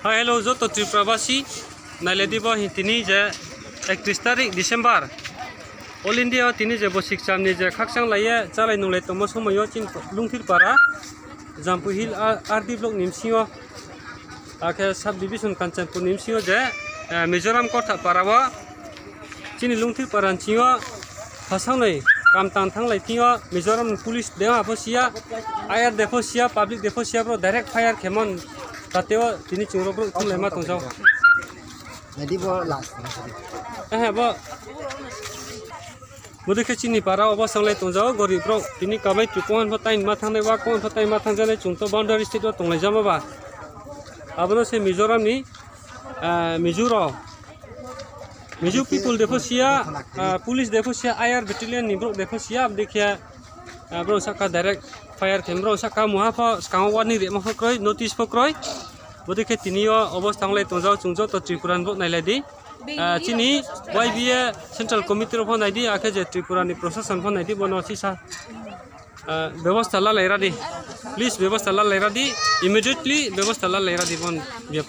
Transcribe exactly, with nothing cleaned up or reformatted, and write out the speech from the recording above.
Hi, hello, joto Tripura basi, nailedi bo hi tini je ekatris tarik December, All India o tini je bo sikcham ni je khakchang laiye chalai nunglai tongmo somoyo chini Lungthir para, Jampui Hill, R D block ni bisingo, akhe sub division Kanchanpur ni bisingo je, eh, Mizoram Kortha para o chini Lungthir para ni bisingo Thasaknwi kam tang thanglai tio Mizoram ni police de apho siya, I R de pho siya, public de pho siya, bro direct fire khemon tateo tini chwng rok bro thumlai ma tongjao. Nadi bo last. Eh, bo. Bo dekhe chini para obo sanglai tongjao, gorib bro tini kabai tu kon pho tain ma thangnai, wa kon pho tain ma thangjanai, chwng to boundary state o tonglai jama ba. Abono se Mizoram ni, eh, Mizo rok. Mizo people de pho siya, ah, police de pho siya, I R battalion ni borok de pho siya, abdi khe, ah, borok saka direct fire khe, borok saka muha pho, skango warning rema pho kroi, notice pho kroi. Bodi khe tini o obostha wnglai tongjao, chwng joto Tripura ni borok nailai di. Ah, chini Y B A Central Committee rok pho nai di, akhe je Tripura ni Prashasan pho nai di, bono sisa. Ah, bebosta lalai radi. Please, bebosta lalai radi. Immediately bebosta lalai radi bon bepar.